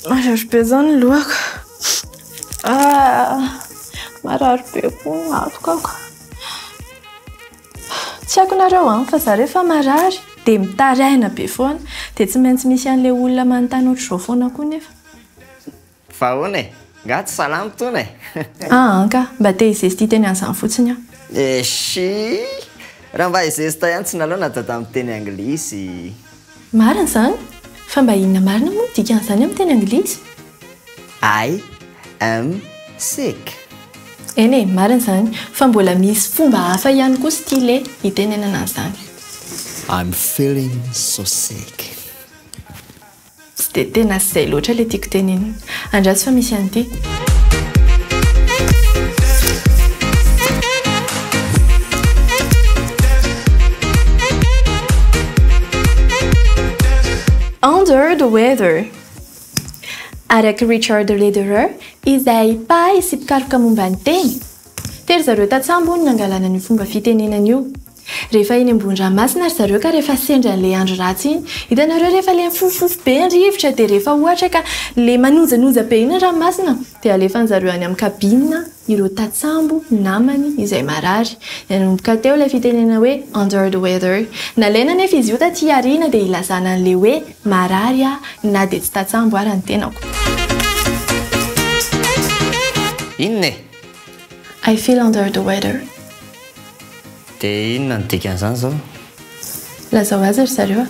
Marary be izany ny lohako. Ah, marary be koa ny hatokako. Tsy haiko nareo an, fa za rehefa marary dia mitaraina be foana. Dia tsy maintsy misy an'ilay olona manontany ohatr'izao foana koa nefa. Fa ahoana e? Nga tsy salama itony e? Aa ka, mba te hizesta hiteny an'izany fotsiny aho. Eshii! Raha mba hizesta ihany tsy naleo na dada miteny anglisy. Marina izany? Fa mba inona marina moa no dikan'izany amin'ny teny anglisy? I am sick. Eny e, marina izany. Fa mbola misy fomba hafa ihany koa style hitenenana an'izany. I'm feeling so sick. Tsy dia tena izay loatra ilay tiako tenenina. Andraso fa misy an'ity. Under the weather. Arak'i Richard Lederer, izay mpahay sy mpikaroka momba ny teny, tery zareo tantsambo hono nangalana an'io fomba fitenenana io. Rehefa eny ambony ranomasina ry zareo ka rehefa sendra an'ilay andro ratsy iny, hitanareo rehefa ilay mifofofofo be ny rivotra dia rehefa ohatra ka ilay manonjanonja be iny ny ranomasina dia alefan'ny zareo any amin'ny cabine ireo tantsambo namany izay marary. Nanomboka teo ilay fitenenana hoe under the weather. Nalaina anefa izy io taty aoriana dia ilazana an'ilay hoe marary aho na dia tsy tantsambo ara ny tenako. Inona e? I feel under the weather. Dia inona no dikan'izany izao? Lazao azy ry zareo a!